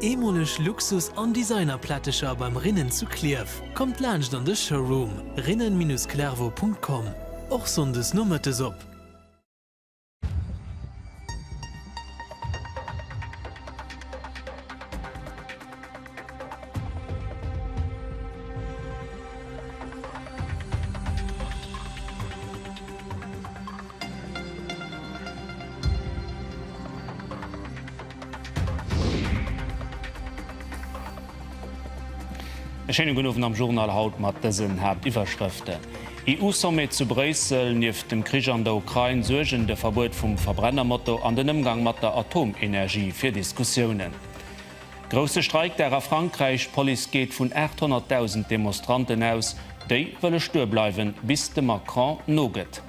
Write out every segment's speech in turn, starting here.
Eemoleg Luxus an Designer-Plättecher beim Rinnen zu Klierf. Kommt laanscht an de Showroom, rinnen-clervaux.com. Och Sonndes nomëttes op. E schéine gudden Owend am Journal haut mat dësen Haaptiwwerschrëften, EU-Sommet zu Bréissel, Nieft dem Krich an der Ukrain suergen de Verbuet vum Verbrennermotor an den Ëmgang mat der Atomenergie fir Diskussiounen. Grousse Streikdag a Frankräich, D'Police geet vun 800.000 Demonstranten aus, déi wëlle stuer bleiwen, bis de Macron nogëtt.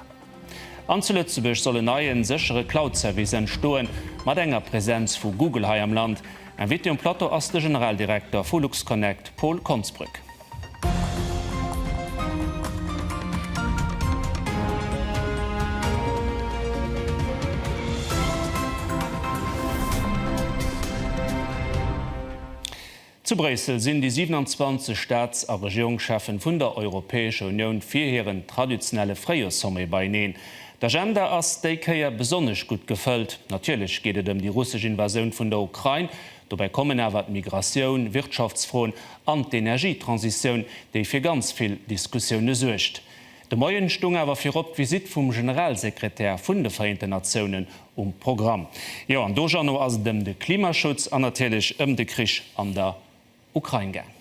An zu Lëtzebuerg soll en neien, séchere Cloud-Service entstoen, mat enger Presenz vu Google hei am Land. Invité um Plateau ass de Generaldirekter vu LuxConnect, Paul Konsbrück. Zu Bréissel sinn déi 27 Staats a Regierungscheffen vun der Europäescher Unioun fir hiren traditionelle Fréijoerssommet beieneen. D'Agenda ass déi Kéier besonnesch gutt gefëllt. Natierlech geet et ëm déi russesch Invasioun vun der Ukrain. Dobäi kommen awer d'Migratioun, Wirtschaftsfroen an d'Energietransitioun, déi fir ganz vill Diskussioune suergt. De Moien stung awer virop d'Visitt vum Generalsekretär vun de Vereenten Natiounen um Programm. Jo, an do, Jeannot, ass et ëm de Klimaschutz an natierlech ëm de Krich an der Ukrain gaang.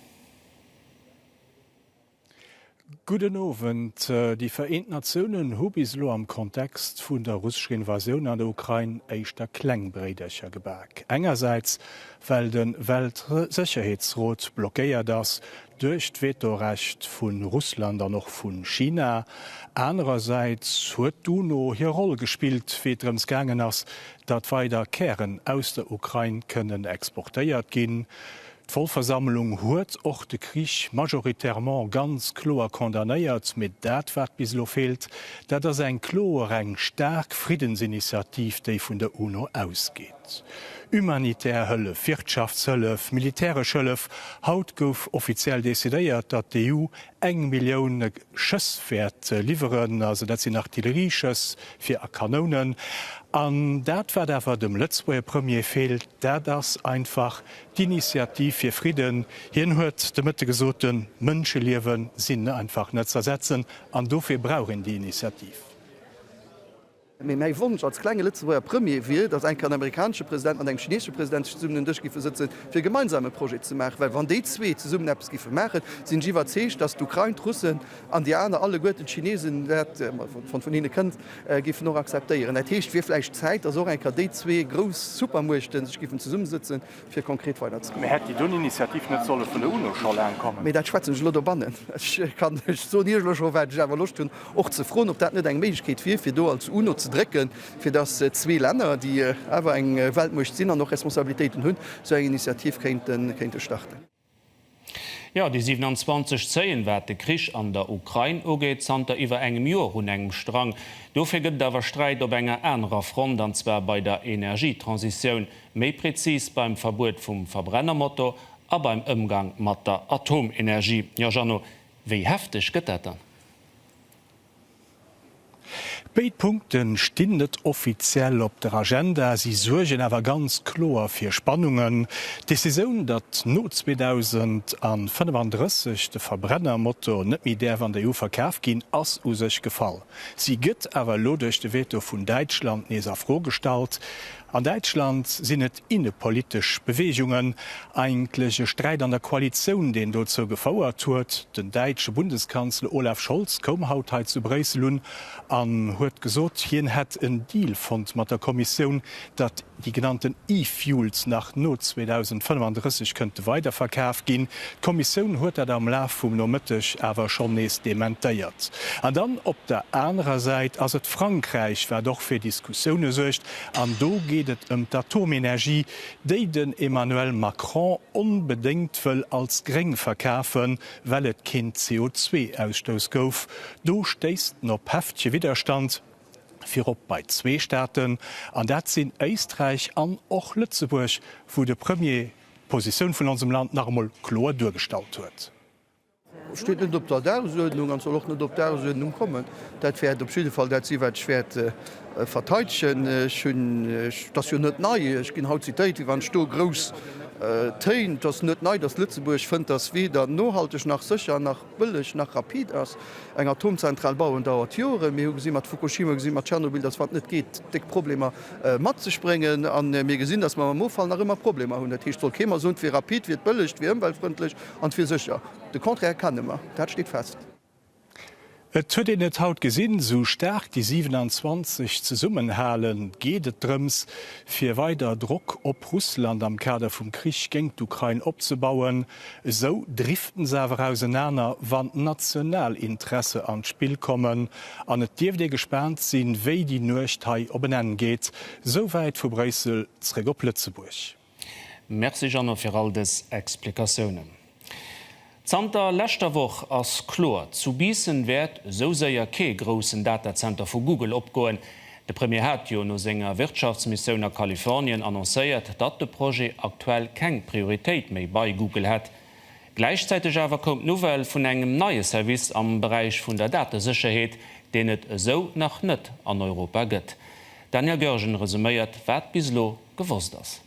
Gudden Owend. Déi Vereent Natiounen hu bis elo am Kontext vun der russescher Invasioun an der Ukrain éischter kleng Bréidercher gebak. Engersäits well de Weltsécherheetsrot blockéiert ass duerch d'Vetorecht vu Russland an och vu China. Anerersäits huet d'UNO hir Roll gespillt, wéi et drëms gaangen ass, datt weider Kären aus der Ukrain kënnen exportéiert ginn. D'Vollversammlung huet och de Krich majoritairement ganz kloer condamnéiert. Mee dat, wat bis elo feelt, dat ass eng kloer, eng staark Friddensinitiativ, déi vun der UNO ausgeet. Humanitär Hëllef, Wirtschaftshëllef, militäresch Hëllef, haut gouf offiziell decidéiert, datt d'EU eng Millioun Schëss wäert liwweren. Also dat sinn Artillerieschëss fir a Kanounen. An dat, wat awer dem Lëtzebuerger Premier feelt, dat ass einfach D'Initiativ fir Fridden, hien huet de Mëtte gesot, de Mënscheliewe sinn einfach net z'ersetzen an dofir brauch een déi Initiativ. Mee mäi Wonsch als klenge Lëtzebuerger Premier wier, datt eng Kéier en amerikanesche President mat engem chinesesche President sech zesummen un den Dësch giffe sëtzen, fir gemeinsam e Projet ze maachen. Well wann déi zwee zesummen eppes giffe maachen, sinn ech iwwerzeegt, datt d'Ukrain, d'Russen an déi aner alleguerten, d'Chinesen, dat vun hinne kënnt, géifen och akzeptéieren. Dat heescht, et wier vläicht Zäit, datt och eng Kéier déi zwee grouss Supermuechte sech géifen zesummesëtzen, fir konkret weiderzekommen. Mee hätt déi dunn Initiativ net solle vun der UNO scho laang kommen? Mee dat schwätzen ech elo dobannen. Ech kann, ech soen Iech elo scho, wat ech awer Loscht hunn och ze froen, ob dat net eng Méiglechkeet wier, fir do als UNO ze drécken, fir datt zwee Länner, déi awer eng Weltmuecht sinn an och Responsabilitéiten hunn, esou eng Initiativ kéinte starten. Jo, déi 27 zéien, wat de Krich an der Ukrain ugeet, zanter iwwer engem Joer un engem Strang. Dofir gëtt et awer Sträit op enger anerer Front, an zwar bei der Energietransitioun, méi prezis beim Verbuet vum Verbrennermotor a beim Ëmgang mat der Atomenergie. Jo, Jeannot, wéi hefteg gëtt dat dann? Béid Punkte stinn net offiziell op der Agenda, si suergen awer ganz kloer fir Spannungen. D'Decisioun, datt no 2035 de Verbrennermotor net méi däerf an der EU verkaf ginn, ass u sech gefall. Si gëtt awer elo duerch de Veto vun Däitschland nees a Fro gestallt. An Däitschland sinn et innepolitesch Beweegungen, eigentlech e Sträit an der Koalitioun, deen dozou gefouert huet. Den däitsche Bundeskanzler Olaf Scholz koum haut hei zu Bréissel un an huet gesot, hien hätt en Deal fonnt mat der Kommissioun, datt déi genannten E-Fuels nach no 2035 kënnte weiderverkaf ginn. D'Kommissioun huet dat am Laf vum Nomëtteg awer schonn nees dementéiert. An dann op der anerer Säit ass et Frankräich, wat och fir Diskussioune suergt. An do geet et ëm d'Atomenergie, déi den Emmanuel Macron onbedéngt wëll als gréng verkafen, well et keen CO2-Ausstouss gouf. Do stéisst en op heftege Widderstand, virop bei zwee Staaten, an dat sinn Éisträich an och Lëtzebuerg, wou de Premier. d'Positioun vun onsem Land nach emol kloer duergestallt huet. Steet net op der Dagesuerdnung an soll och net op d'Dagesuerdnung kommen. Dat wäert op jidde Fall dat sinn, wat ech wäert verteidegen. Ech hunn, et ass jo net nei, ech ginn haut zitéiert, wéi wann ech do grouss Téin, et ass net nei, datt Lëtzebuerg fënnt, datt weder nohalteg nach sécher nach bëlleg nach rapid ass. Eng Atomzentral bauen dauert Joren. Mir hu gesi mat Fukushima, gesinn mat Tschernobyl, datt wann et net geet, déck Problemer mat sech bréngen. A mir gesinn, datt mer mam Offall nach ëmmer Problemer hunn. Dat heescht, et soll kee mer soen, et wier rapid, et wier bëlleg, et wier ëmweltfrëndlech an et wier sécher. De Contraire kenne mer, dat steet fest. Et huet een et haut gesinn, sou staark déi 27 zesummenhalen, geet et drëms, fir weider Drock op Russland am Kader vum Krich géint d'Ukrain opzebauen. Esou driften se awer ausenaner, wann national Interesse an d'Spill kommen. An et dierft ee gespaant sinn, wéi déi Nuecht hei op en Enn geet. Souwäit vu Bréissel, zréck op Lëtzebuerg. Merci Jeannot fir all dës Explikatiounen. Zanter leschter Woch ass kloer, zu Biissen wäert esou séier kee groussen Datazenter vu Google opgoen. De Premier hat jo no senger Wirtschaftsmissioun a Kalifornien annoncéiert, datt de Projet aktuell keng Prioritéit méi bei Google hätt. Gläichzäiteg awer koum d'Nouvelle vun engem neie Service am Beräich vun der Datesécherheet, deen et esou nach net an Europa gëtt. D'Danièle Goergen resuméiert, wat bis elo gewosst ass.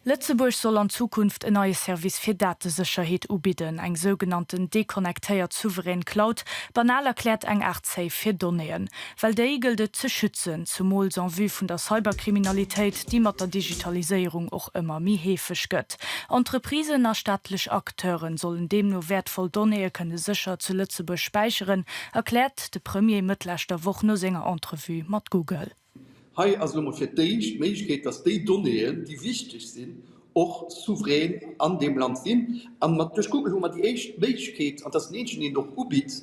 Lëtzebuerg soll an Zukunft en neie Service fir Datesécherheet ubidden, eng sougenannten deconnectéiert souverän Cloud, banal erkläert eng Aart Safe fir Donnéeën. Well déi gëllt et ze schützen, zumools en vue vun der Cyberkriminalitéit, déi mat der Digitaliséierung och ëmmer méi heefeg gëtt. Entreprisen a staatlech Acteure sollen deemno wäertvoll Donnéeë kënne sécher zu Lëtzebuerg späicheren, erkläert de Premier Mëtt leschter Woch no senger Entrevue mat Google. Hei ass elo mol fir d'éischt d'Méiglechkeet, dass déi Donnéeën, déi wichteg sinn, och souverän an deem Land sinn. A mat duerch Google hu mer déi éischt Méiglechkeet, an dat ass den eenzegen, deen et och ubitt,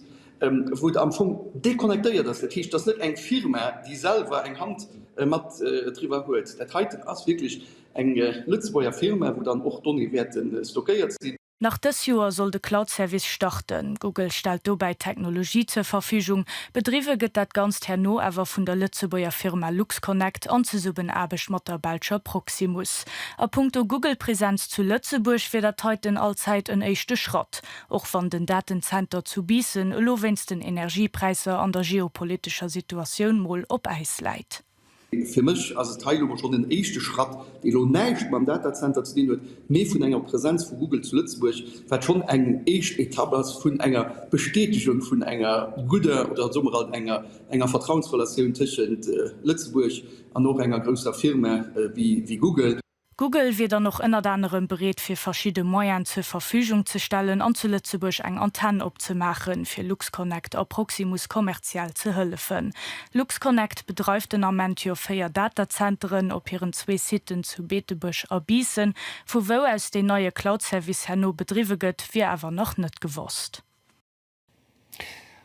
wou et am Fong déconnectéiert ass. Dat heescht, et ass net eng Firma, déi selwer eng Hand mat driwwer huet. Dat heiten ass wierklech eng Lëtzebuerger Firma, wou dann och Donnéeë wäerte stockéiert sinn. Nach dës Joer soll de Cloud-Service starten. Google stellt dobäi d'Technologie zur Verfügung. Bedriwwe gëtt dat Ganzt herno awer vun der Lëtzebuerger Firma LuxConnect an Zesummenaarbecht mat der belscher Proximus. A punkto Google-Presenz zu Lëtzebuerg wier dat heiten allzäit en éischte Schratt. Och wann den Datenzenter zu Biissen elo wéinst den Energiepräisser an der geopolitescher Situatioun mol op Äis läit. Fir mech ass et hei elo mol schonn en éischte Schratt, dee elo näischt mam Datacenter ze dinn huet, mee vun enger Präsenz vu Google zu Lëtzebuerg, wat schonn eng éischt Etapp ass vun enger Bestätegung vun enger gudder oder soe mer alt enger enger Vertrauensrelatioun tëschent Lëtzebuerg an och enger grousser Firma wéi Google. Google wier dann och ënnert anerem bereet fir verschidde Moyenen zur Verfügung ze stellen an zu Lëtzebuerg eng Antenn opzemaachen, fir LuxConnect a Proximus kommerziell ze hëllefen. LuxConnect bedreift den Ament jo 4 Datazenteren op hiren zwee Siten zu Beetebuerg a Biissen. Vu wou aus deen neie Cloud-Service herno bedriwwe gëtt, wier awer nach net gewosst.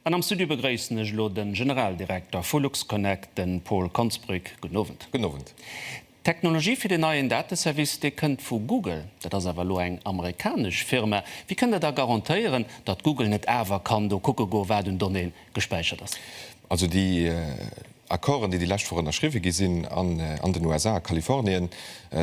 An am Studio begréissen ech elo de Generaldirekter vu LuxConnect, de Paul Konsbrück. Gudden Owend. Gudden Owend. D'Technologie fir den neien Dateservice, dee kënnt vu Google. Dat ass awer elo eng amerikanesch Firma. Wéi kënnt Der da garantéieren, datt Google net awer kann do kucke goen, wat un Donnéeën gespäichert ass? Also déi Accorden, déi déi lescht Woch ënnerschriwwe gi sinn an den USA, a Kalifornien,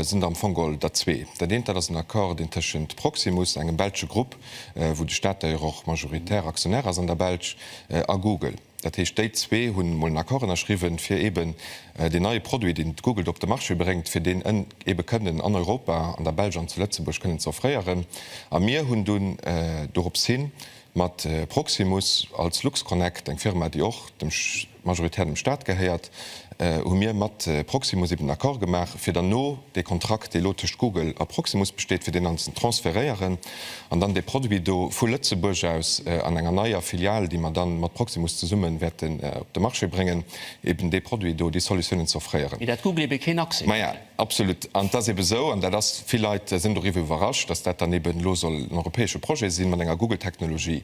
sinn der am Fong geholl der zwee. Dat eent, dat ass en Accord, deen tëschent Proximus, engem belsche Grupp, wou de Staat d'ailleurs och majoritaire Actionnaire ass an der Belsch, a Google. Dat heescht, déi zwee hunn emol en Accord ënnerschriwwen, fir eeben deen neie Produit, deen Google do op de Marché bréngt, fir deen eebe kënnen an Europa, an der Belsch an zu Lëtzebuerg kënnen ze offréieren. A mir hunn dunn dorops hin mat Proximus als LuxConnect, eng Firma, déi och dem majoritär dem Staat gehéiert, hu mir mat Proximus eben en Accord gemaach, fir dann no dee Kontrakt, dee elo tëscht Google a Proximus besteet, fir deen dann ze transferéieren an dann dee Produit do vu Lëtzebuerg aus an enger neier Filial, déi mer dann mat Proximus zesumme wäerten op de Marché bréngen, eben dee Produit do, déi Solutiounen ze offréieren. Mee dat Google ebe keen Accès huet. Maja, absolut. An et ass ebe sou, an dat ass, vill Leit sinn doriwwer iwwerrascht, datt dat dann eben elo soll en europäesche Projet sinn mat enger Google-Technologie.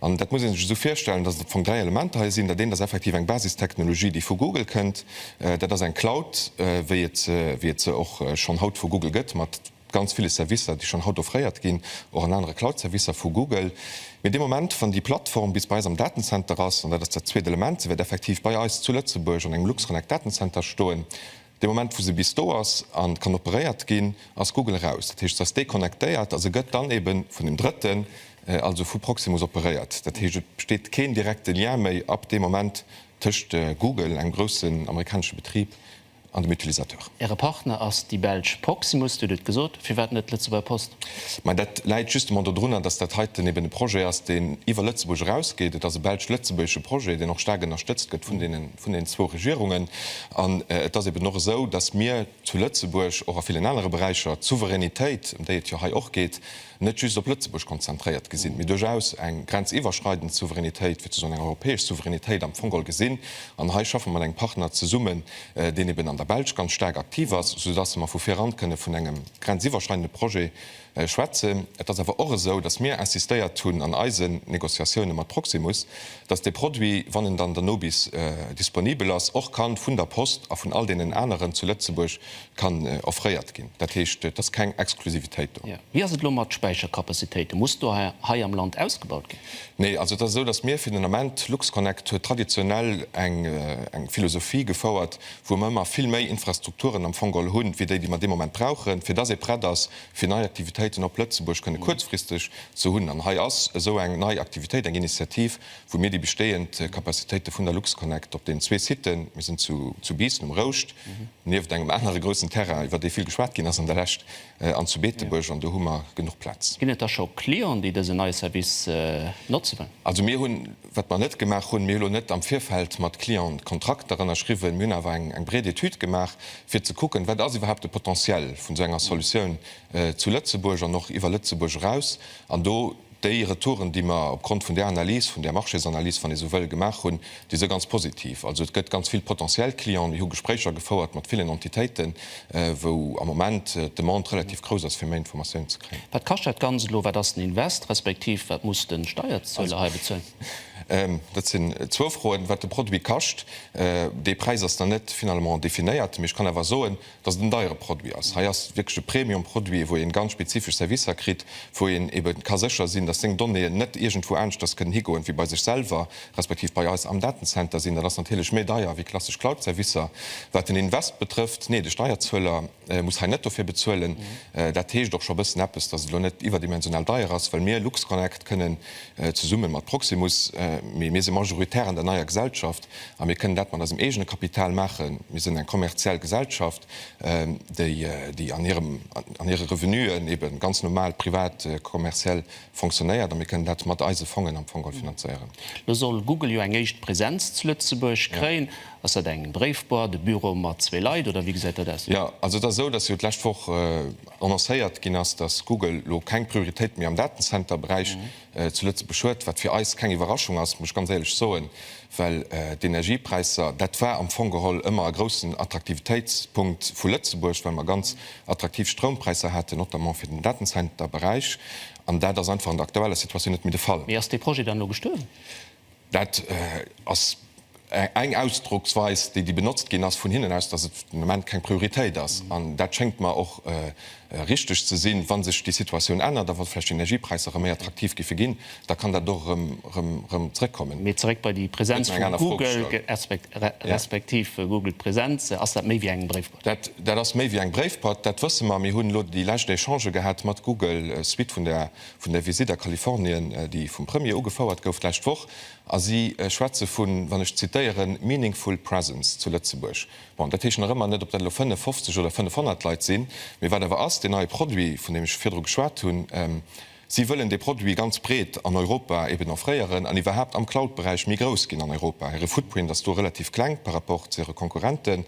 An dat muss ee sech esou virstellen, dass et am Fong dräi Elementer hei sinn. Dat eent ass effektiv eng Basistechnologie, déi vu Google kënnt. Dat ass eng Cloud, wéi et wéi et se och schonn haut vu Google gëtt, mat ganz ville Servicer, déi schonn haut offréiert ginn, och an anere Cloud-Servicer vu Google. Mee dee Moment, wann déi Plattform bis bei eis am Datenzenter ass, an dat ass dat zweet Element, se wäert effektiv bei eis zu Lëtzebuerg an engem LuxConnect Datenzenter stoen. Dee Moment, wou se bis do ass a kann operéiert ginn, ass Google eraus. Dat heescht, se ass deconnectéiert a se gëtt dann ebe vun dem Drëtten, also vu Proximus operéiert. Dat heescht, et besteet keen direkte Lien méi ab deem Moment tëscht Google, engem groussen amerikanesche Betrib, an dem Utilisateur. Äre Partner ass déi belsch Proximus, Dir hutt et gesot. Firwat net d'Lëtzebuerger Post? Mä dat läit justement dodrunner, datt dat heiten eben e Projet ass, deen iwwer Lëtzebuerg erausgeet. Et ass e belsch-lëtzebuergesche Projet, deen och staark ënnerstëtzt gëtt vun deenen, vun deenen zwou Regierungen. An et ass eben och esou, datt mir zu Lëtzebuerg och a villen anere Beräicher d'Souveränitéit, ëm déi et jo hei och geet, net just op Lëtzebuerg konzentréiert gesinn, mee duerchaus eng grenziwwerschreidend Souveränitéit, fir ze soen eng europäesch Souveränitéit am Fong geholl gesinn. An hei schaffe mer mat engem Partner zesummen, deen eben an der Belsch ganz staark aktiv ass, soudass mer vu viran kënne vun engem grenziwwerschreidende Projet schwätzen. Et ass awer och esou, dass mir insistéiert hunn an eisen Négociatioune mat Proximus, dass dee Produit, wann en dann derno bis disponibel ass, och kann vun der Post a vun all deenen aneren zu Lëtzebuerg kann offréiert ginn. Dat heescht, et ass keng Exklusivitéit do. Wéi ass et elo mat Späicherkapazitéiten? Muss do hei am Land ausgebaut ginn? Nee, also et ass esou, datt mir fir den Ament, LuxConnect huet traditionell eng Philosophie gefouert, wou mer ëmmer vill méi Infrastrukturen am Fong geholl hunn, wéi déi, déi mer dee Moment brauchen, fir datt ee prett ass, fir nei Aktivitéiten op Lëtzebuerg kënne kuerzfristeg ze hunn. An hei ass esou eng nei Aktivitéit, eng Initiativ, wou mir déi bestehend Capacitéite vun der LuxConnect op deenen zwee Siten, mir sinn zu Biissen um Rouscht, nieft engem anere groussen Terrain, iwwer dee vill geschwat ginn ass an der Lescht, an zu Beetebuerg, an do hu mer genuch Plaz. Ginn et da scho Clienten, déi dësen neie Service notze wëllen? Also mir hunn, wat mer net gemaach hunn, mir hu lo net am Virfeld mat Clienten Kontrakter ënnerschriwwen, mir hunn awer eng breet Etüd gemaach, fir ze kucken, wat ass iwwerhaapt de Potentiel vun esou enger Solutioun zu Lëtzebuerg an och iwwer Lëtzebuerg eraus. An do Déi Retouren, déi mer opgrond vun där Analys, vun där Marchésanalyse, wann ee sou wëll, gemaach hunn, déi si ganz positiv. Also et gëtt ganz vill potentiell Clienten. Mir hu Gespréicher gefouert mat villen Entitéiten, wou am Moment d'Demande relativ grouss ass, fir méi Informatioun ze kréien. Wat kascht dat Ganzt elo? Wat ass den Invest, respektiv wat muss de Steierzueler hei bezuelen? Dat sinn zwou Froen. Wat de Produit kascht, dee Präis ass nach net finalement definéiert. Mee ech kann awer soen, dass et en deiere Produit ass. Hei ass wierklech e Premium-Produit, wou een ganz spezifesch Servicer kritt, wou een ebe ka sécher sinn, dass seng Donnéeën net iergendwou aneschters kënnen higoen, wéi bei sech selwer, respektiv bei eis am Datenzenter sinn. Dat ass natierlech méi deier wéi klassesch Cloud-Servicer. Wat den Invest betrëfft, nee, de Steierzueler muss hei net dofir bezuelen. Dat heescht och scho e bëssen eppes, dass et elo net iwwerdimensional deier ass, well mir, LuxConnect, kënnen zesumme mat Proximus, mee mir si majoritär an der neier Gesellschaft, A mir kënnen dat mat eisem eegene Kapital maachen. Mir sinn eng kommerziell Gesellschaft, déi, déi an hirem, an hire Revenuen ebe ganz normal privat kommerziell fonctionnéiert. A mir kënnen dat mat eise Fongen am Fong geholl finanzéieren. Lo soll Google jo eng éischt Presenz zu Lëtzebuerg kréien. Ass dat eng Bréifboîte, e Büro mat zwee Leit oder wéi gesäit dat aus? Jo, also et ass esou, datt jo d'lescht Woch annoncéiert ginn ass, datt Google elo keng Prioritéit méi am Datencenter-Beräich zu Lëtzebuerg huet, wat fir eis keng Iwwerraschung ass, muss ech ganz éierlech soen, well d'Energiepräisser, dat war am Fong geholl ëmmer e groussen Attraktivitéitspunkt vu Lëtzebuerg, well mer ganz attraktiv Stroumpräisser haten, notamment fir den Datencenterberäich. An dat ass einfach an der aktueller Situatioun net méi de Fall. Mee ass dee Projet dann elo gestuerwen? Dat ass eng Ausdrocksweis, déi benotzt ginn ass vun hinnen aus, datt et den Ament keng Prioritéit ass. An dat schéngt mer och richteg ze sinn. Wa sech déi Situatioun ännert a wa vläicht d'Energiepräisser erëm méi attraktiv géife ginn, da kann dat och erëm zrëckkommen. Mee zeréck bei déi Presenz vu Google, respektiv Google d'Presenz, ass dat méi wéi eng Bréifboîte? Dat ass méi wéi eng Bréifboîte, dat wësse mer. Mir hunn elo déi lescht Echangë gehat mat Google, suite vun der vun der Visitt a Kalifornien, déi vum Premier ugefouert gouf d'lescht Woch, a si schwätze vun, wann ech zitéieren, meaningful presence zu Lëtzebuerg. Bon, dat heescht nach ëmmer net, ob dat elo 55 oder 500 Leit sinn, mee wat awer ass, deen neie Produit, vun deem ech virdru geschwat hunn, si wëllen dee Produit ganz breet an Europa eben offréieren an iwwerhaapt am Cloud-Beräich méi grouss ginn an Europa. Hire Footprint ass do relativ kleng par rapport zu hire Konkurrenten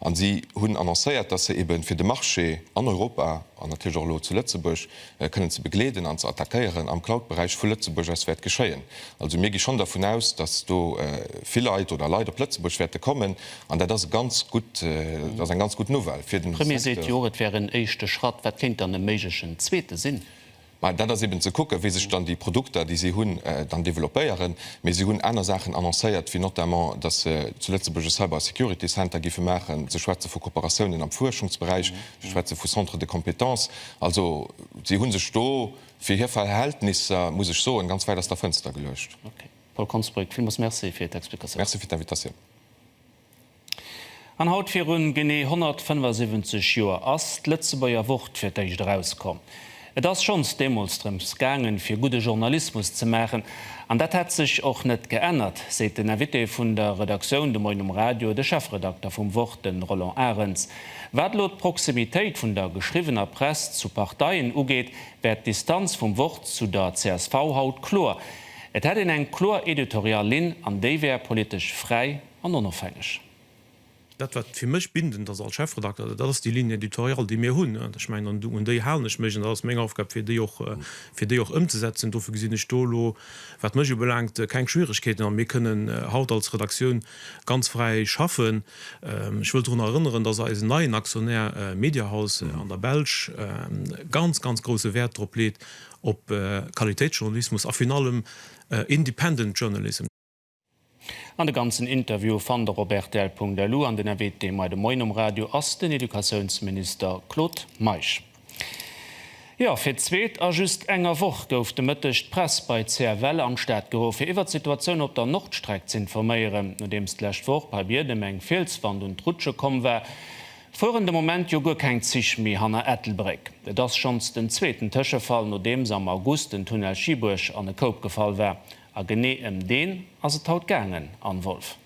a si hunn annoncéiert, dass se eben fir de Marché an Europa an natierlech och elo zu Lëtzebuerg kënnen ze begleeden an ze attackéieren am Cloud-Beräich vu Lëtzebuerg aus wäert geschéien. Also mir gi schonn dervun aus, datt do vill Leit oder Leit op Lëtzebuerg wäerte kommen an dat ass e ganz gutt, dat ass eng ganz gutt Nouvelle fir den De Premier seet jo och, et wär en éischte Schratt. Wat kéint dann e méiglechen zweete sinn? Mä dat ass eben ze kucken, wéi sech dann déi Produkter, déi si hunn, dann developpéieren. Mee si hunn aner Saachen annoncéiert, wéi notamment, datt se zu Lëtzebuerg e Cyber Security Center géife maachen. Se schwätze vu Kooperatiounen am Fuerschungsberäich, se schwätze vu Centres de compétences. Also si hu sech do fir hir Verhältnisser, muss ech soen, ganz wäit aus der Fënster geluecht. Ok. Paul Konsbrück, villmools Merci fir d'Explikatioun. Merci fir d'Invitatioun. An haut virun genee 175 Joer ass d'Lëtzebuerger Wort fir d'éischt erauskomm. Et ass schonns deemools drëms gaangen, fir gudde Journalismus ze maachen. An dat hätt sech och net geännert, seet den Invité vun der Redaktioun de Moien um Radio, de Chefredakter vum Wort, de Roland Arens. Wat elo d'Proximitéit vun der geschriwwener Press zu Parteien ugeet, wär d'Distanz vum Wort zu der csv haut kloer. Et hätt een eng kloer editorial Linn an déi wär politesch fräi an onofhängeg. Dat, wat fir mech bindend ass als Chefredakter, dat ass déi Ligne éditoriale, déi mir hunn. Ech mengen, an un déi halen ech mech an dat ass meng Aufgab, fir déi och, fir déi och ëmzesetzen. Dofir gesinn ech do elo, wat mech ubelaangt, keng Schwieregkeeten a mir kënnen haut als Redaktioun ganz fräi schaffen. Ech wëll drun erënneren, dass eisen neien Aktionär Mediahaus an der Belsch ganz, ganz grousse Wäert drop leet, op Qualitéitsjournalismus a virun allem Independent Journalism. An de ganzen Interview fannt der op rtl.lu an den Invité mei de Moien um Radio ass den Educatiounsminister Claude Meisch. Jo, fir d'zweet a just enger Woch gouf de Mëtteg d'Press bei CFL an d'Stad geruff, fir iwwer d'Situatioun op der Nordstreck z'informéieren. Nodeems d'lescht Woch bei Biedem eng Fielswand un d'Rutsche komm war, fueren de Moment jo guer keng Zich méi hanner Ettelbréck. Et ass schonns den zweeten Tëschefall, nodeems am August den Tunnel Schieburg an e Koup gefall war. A genee ëm deen ass et haut gaangen, Anne Wolff.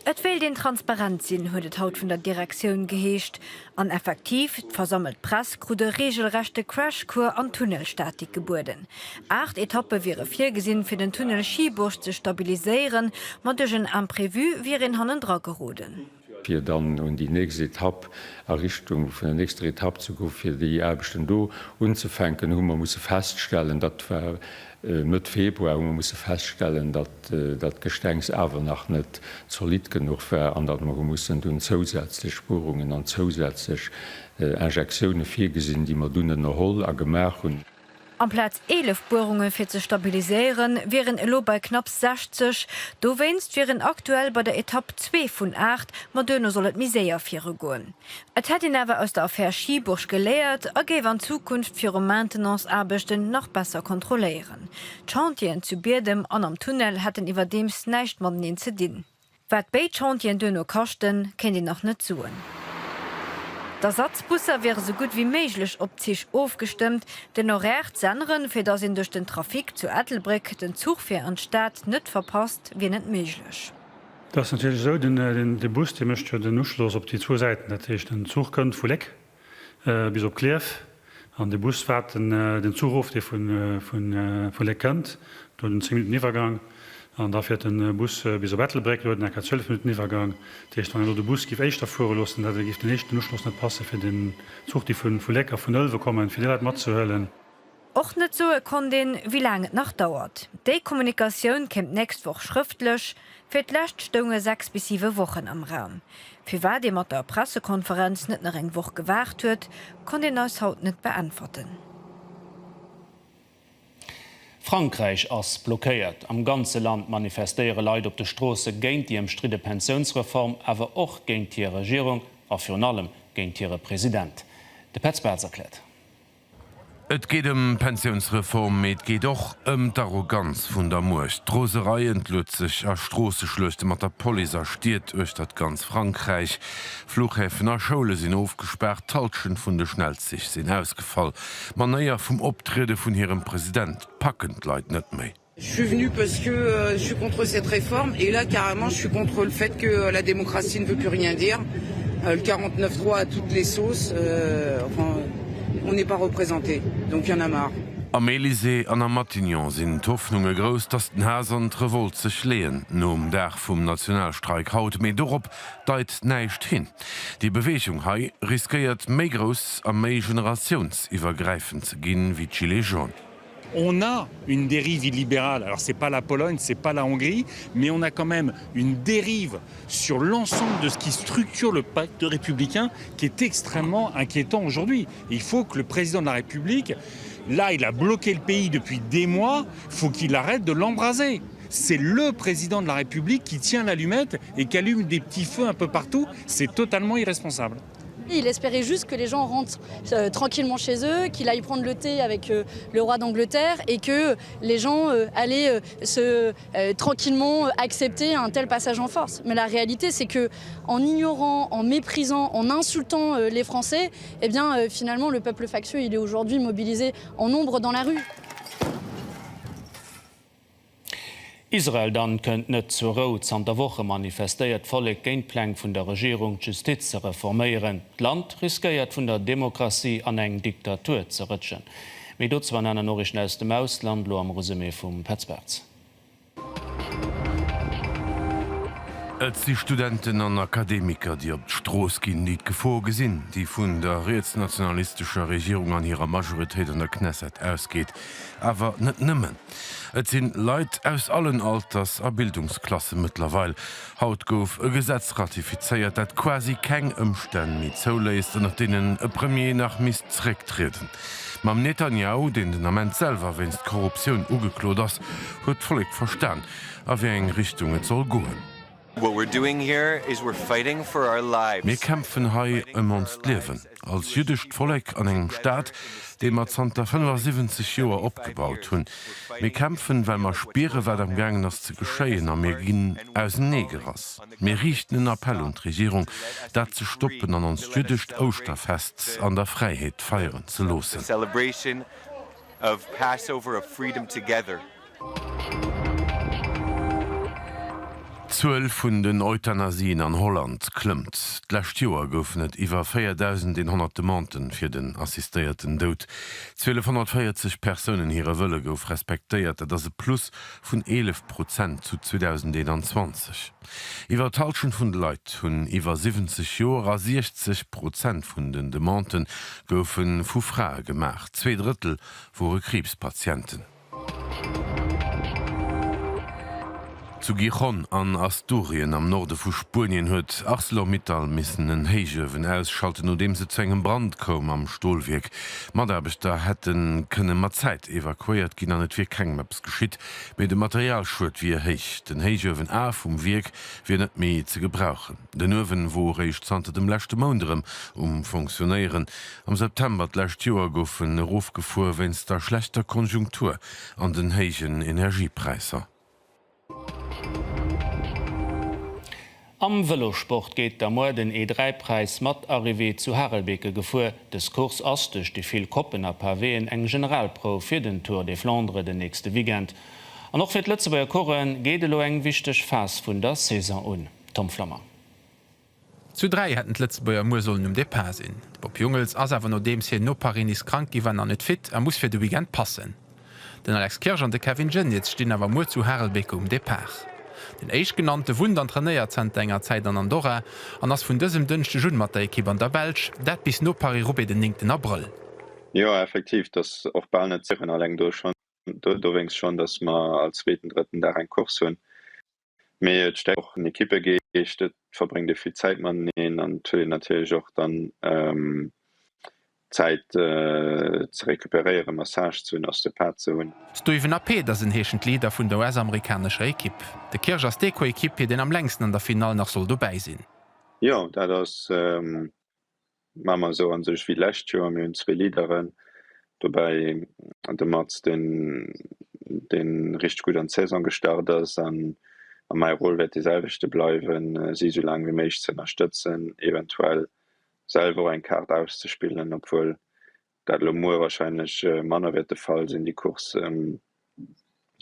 Et wéilt een transparent sinn, huet et haut vun der Direktioun geheescht. An effektiv, d'versammelt Press krut e reegelrechte Crash-Cours an Tunnelstatik gebueden. 8 Etappe wiere virgesinn, fir den Tunnel Schieburg ze stabiliséieren, ma duerch en Imprévu wier een hannendra geroden. fir dann un déi nächst Etapp, a Richtung vun der nächster Etapp ze goen, fir déi Aarbechten do unzefänken, hu mer musse feststellen, dat war Mëtt Februar, hu mer musse feststellen, datt dat Gestengs awer nach net zolidd genuch war an datt mer hu mussen dunn zousätzlech Buerungen an zousätzlech Injektioune virgesinn, déi mer dunn ënnerholl a gemaach hunn. Amplaz 11 Buerunge fir ze stabiliséieren, wier een elo bei knapps 60. Dowéinst wier een aktuell bei der Etapp 2 vun 8, ma duerno soll et méi séier virugoen. Et hätt een awer aus der Affär Schieburg geléiert a géif an Zukunft viru Maintenance-Aarbechten nach besser kontrolléieren. D'Chantieren zu Biedem an am Tunnel hätten iwwerdeems näischt mateneen ze dinn. Wat béid Chantieren duerno kaschten, kéint een nach net soen. D'Ersatzbusser wiere sou gutt wéi méiglech op d'Zich ofgestëmmt. Den Horaire z'änneren, fir datt een duerch den Trafic zu Ettelbréck den Zuch fir an d'Stad net verpasst, wier net méiglech. Et ass natierlech esou, de Bus, dee mécht jo den Uschloss op déi zwou Säiten. Dat heescht, den Zuch kënnt vu Léck bis op Klierf an de Bus waart den Zuch of, dee vu Léck kënnt. Do huet en 10 Minutten Iwwergang an da fiert de Bus bis op Ettelbréck, do huet en enker 12 Minutten Iwwergang. Dat heescht, wann een elo de Bus géif éischter fuere loossen, da géif den éischten Uschloss net passe fir den Zuch, déi vu Léck a vun Ëlwe kommen, fir déi Leit matzehuelen. Och net soe konnt een, wéi laang et nach dauert. Déi Kommunikatioun kéim d'nächst Woch schrëftlech. Fir d'lescht stounge 6 bis 7 Wochen am Raum. Firwat ee mat der Pressekonferenz net nach eng Woch gewaart huet, konnt een eis haut net beäntwerten. Frankräich ass blockéiert. Am ganze Land manifestéiere Leit op de Stroosse géint déi ëmstridde Pensiounsreform, awer och géint hir Regierung a virun allem géint hire President. De Petz Bartz erkläert. Et geet ëm d'Pensiounsreform, mee et geet och ëm d'Arroganz vun der Muecht. D'Roserei entluet sech a Stroosseschluechte mat der Police a Stied uechter d'ganz Frankräich. Fluchhäfen a Schoule sinn ofgespaart, d'Hallschent vun de Schnellzich sinn ausgefall. D'Manéier vum Optriede vun hirem President packen d'Leit net méi. Je suis venu parce que euh, je suis contre cette réforme et là carrément je suis contre le fait que euh, la démocratie ne veut plus rien dire. Euh, le 49-3 à toutes les sauces, euh, enfin, on n'est pas représenté, donc il y en a marre. Am Elysée an am Matignon sinn d'Hoffnunge grouss, datt den Haass an d'Revolt sech leeën nom Dag vum Nationalstreik haut, mee dorop deit näischt hin. Déi Beweegung hei riskéiert méi grouss a méi generatiounsiwwergräifend ze ginn, wéi d'Gilets jaunes. On a une dérive illibérale, alors c'est pas la Pologne, c'est pas la Hongrie, mais on a quand même une dérive sur l'ensemble de ce qui structure le pacte républicain qui est extrêmement inquiétant aujourd'hui. Il faut que le président de la République, là il a bloqué le pays depuis des mois, faut qu'il arrête de l'embraser. C'est le président de la République qui tient l'allumette et qui allume des petits feux un peu partout, c'est totalement irresponsable. Il espérait juste que les gens rentrent euh, tranquillement chez eux, qu'il aille prendre le thé avec euh, le roi d'Angleterre et que les gens euh, allaient euh, se euh, tranquillement accepter un tel passage en force. Mais la réalité, c'est que en ignorant, en méprisant, en insultant euh, les Français, eh bien euh, finalement le peuple factieux il est aujourd'hui mobilisé en nombre dans la rue. Israel dann kënnt net zur Rou. Zanter Woche manifestéiert d'Vollek géint d'Pläng vun der Regierung, d'Justiz ze reforméieren. D'Land riskéiert vun der Demokratie an eng Diktatur ze rëtschen. Méi dozou an aner Noriichten aus dem Ausland elo am Resumé vum Petz Bartz. Et si Studenten an Akademiker, déi op d'Strooss ginn, déi d'Gefor gesinn, déi vun der rietsnationalistescher Regierung an hirer Majoritéit an der Knesset ausgeet. Awer net nëmmen. Et sinn Leit aus allen Alters a Bildungsklasse mëttlerweil. Haut gouf e Gesetz ratifizéiert, dat quasi keng Ëmstänn méi zouléisst, ënnert deenen e Premier nach misst zerécktrieden. Mam Netanjahu, deen den Ament selwer wéinst Korruptioun ugeklot ass, huet d'Vollek verstan, a wéi eng Richtung et soll goen. Mir kämpfen hei ëm onst Liewen, als jüddescht Vollek an engem Staat, dee mer zanter 75 Joer opgebaut hunn. Mir kämpfen, well mer spieren, wat am gaangen ass ze geschéien, a mir ginn auseneegerass. Mir riichten en Appell un d'Regierung, dat ze stoppen an onst jüddescht Ouschterfest an der Fräiheet feieren ze loossen. Of Passover of freedom together. D'Zuel vun den Euthanasien an Holland klëmmt. D'lescht Joer goufen et iwwer 4.100 Demanden fir den assistéierten Doud. 1.240 Persounen hire Wëlle gouf respektéiert, dat ass e Plus vun 11 Prozent zu 2021. Iwwer d'Hallschent vun de Leit hunn iwwer 70 Joer a 60 Prozent vun den Demandë goufe vu Frae gemaach. Zweedrëttel wore Kriibspatienten. Zu Gijón an Asturien am Norde vu Spuenien huet Arcelor-Mittal missen en Héichuewen ausschalten, nodeems et zu engem Brand koum am Stolwierk. Mataarbechter hätte kënne mat Zäit evakuéiert ginn an et wier kengem eppes geschitt. Mee de Materialschued wier héich. Den Héichuewen A vum Wierk wier net méi ze gebrauchen. Den Uewen wor eréischt zanter dem leschte Mount erëm um Fonctionnéieren. Am September d'lescht Joer gouf en erofgefuer wéinst der schlechter Konjunktur an den héijen Energiepräisser. Am Vëlossport geet da muer den E3-Präis mat Arrivée zu Harelbeke gefuer. Dës Course ass, duerch déi vill Koppen a Pavéen, eng Generalprouf fir den Tour des Flandres den nächste Weekend. An och fir d'Lëtzebuerger Coureuren geet elo eng wichteg Phas vun der Saison un. Tom Flammer. Zu 3 hätten d'Lëtzebuerger muer sollen um Depart sinn. De Bob Jungels ass awer nodeems hien no Paris-Nice krank gi war nach net fit a muss fir de Weekend passen. Den Alex Kirsch an de Kevin Geniets stinn awer muer zu Harelbeke um Depart. Den éischtgenannte wunnt an trainéiert zanter enger Zäit an Andorra an ass vun dësem Dënschdeg un mat der Ekipp an der Belsch, dat bis no Paris-Roubaix den 9 Abrëll. Jo, effektiv, et ass och bal net ze ieren, alleng do schonn, dowéinst schonn, datt mer all zweeten, drëtten Dag eng Course hunn. Mee et stäerkt och den Ekippegeescht, et verbréngt ee vill Zäit mateneen an et huet een natierlech och dann Zäit ze recuperéieren, Massage ze hunn, Osteopath ze hunn. Stuyven a Pedersen heeschen d'Leader vun der US-amerikanescher Ekipp. De Kirsch ass dee Coéquipier, deen am längsten an der Finall nach soll dobäi sinn. Jo, dat ass Maache mer esou an sech wéi d'lescht Joer. Mir hunn zwee Leaderen dobäi, de Mats, deen deen richteg gutt an d'Saison gestart ass an a mäi Rôle wäert dee selwechte bleiwen, si esou laang wéi méiglech ze ënnerstëtzen, eventuell selwer och eng Kaart auszespillen, obwuel dat elo muer wahrscheinlech manner wäert de Fall sinn. Déi Course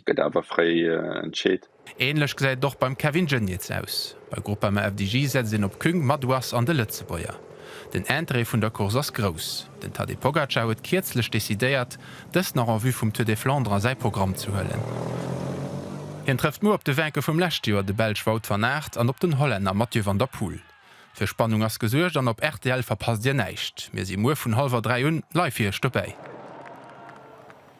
gëtt awer fréi entscheet. Ähnlech gesäit et och beim Kevin Geniets aus. Bei Groupama FDJ setzt een op Küng, Madouas an de Lëtzebuerger. Den Interêt vun der Course ass grouss. Den Tadej Pogacar huet kierzlech decidéiert, dës nach en vue vum Tour des Flandres a säi Programm ze huelen. Hien trëfft muer op de Vainqueur vum leschte Joer, de Belsch Wout van Aert, an op den Hollänner Mathieu van der Poel. Fir Spannung ass gesuergt an op rtl verpasst dir näischt. Mir si muer vun hallwer 3 un live fir iech dobäi.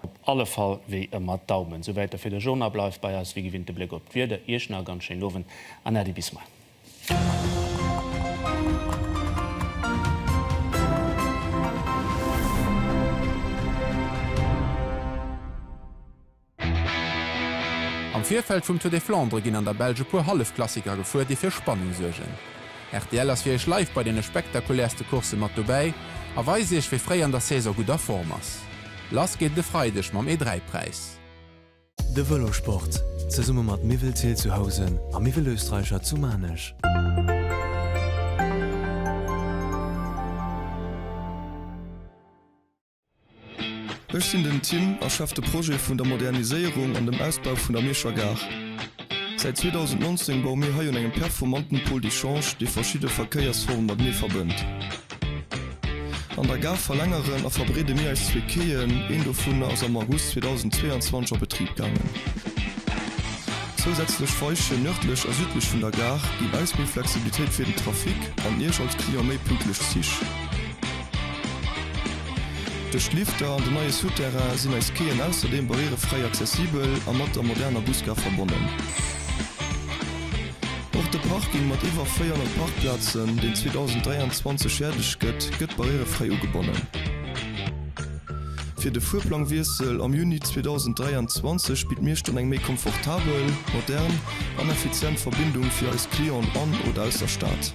Op alle Fall wéi ëmmer d'Daumen. Souwäit da fir de Journal. Bleift bei eis wéi gewinnt de Bléck op d'Wieder. Iech nach e ganz schéinen Owend an Äddi bis muer. Am Virfeld vum Tour des Flandres ginn an der Belsch e puer Hallefklassiker gefuer, déi fir Spannung suergen. Rtl ass fir iech live bei deene spektakuläerste Coursse mat dobäi a weist iech, wie fréi an der Saison gutt a Form ass. Lass geet et e Freideg mam E3-Präis. De Vëlosport, zesumme mat Miwwel Thill zu Housen a Miwwel Österreicher zu Maarnech. Ech sinn den Tim a Chef de Projet vun der Moderniséierung an dem Ausbau vun der Mierscher Gare. Säit 2019 baue mir hei un engem performanten Pôle d'échange, dee verschidde Verkéiersforme matenee verbënnt. An der Gare verlängeren a verbreede mir eis zwee Quaien, een dovunner ass am August 2022 a Betrib gaangen. Zousätzlech Weichen nërdlech a südlech vun der Gare ginn eis méi Flexibilitéit fir den Trafic an Iech als Client méi pünktlech Zich. Duerch d'Lifter an den neie Souterrain sinn eis Quaien ausserdeem barrierefräi accessibel a mat der moderner Busgare verbonnen. Och de Parking mat iwwer 400 Parkplazen, deen 2023 fäerdeg gëtt, gëtt barrierefräi ugebonnen. Fir de Fuerplangwiessel am Juni 2023 bitt Miersch dann eng méi komfortabel, modern an effizient Verbindung fir eis Clienten an oder aus der Stad.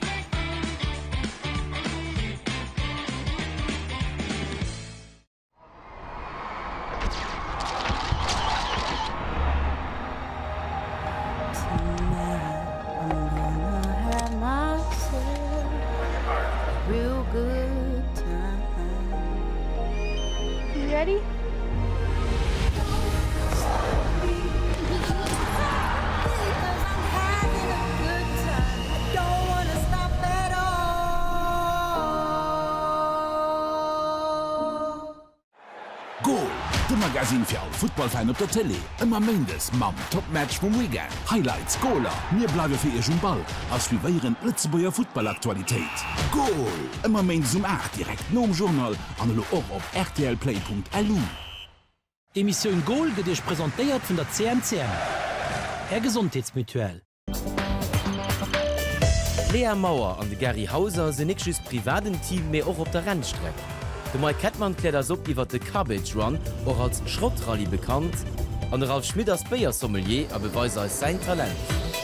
Goal, de Magasinn fir all Futtballfan op der Tëlee. Ëmmer méindes mam Topmatch vum Weekend, Highlights, Goaler. Mir bleiwe fir iech um Ball a suivéieren d'Lëtzebuerger Futtballaktualitéit. Goal! Ëmmer méindes um 8 direkt nom Journal an elo och op rtlplay.lu. D'Emissioun Goal gëtt Iech presentéiert vun der CMCM, Är Gesondheetsmutuelle. D'Lea Mauer an de Gary Hauser sinn nik just privat en Team, mee och op der Rennstreck. De Mike Kettmann kläert eis op iwwert de Carbage Run, och als Schrottrallye bekannt. An de Ralph Schmit ass Béiersommelier a beweist eis säin Talent.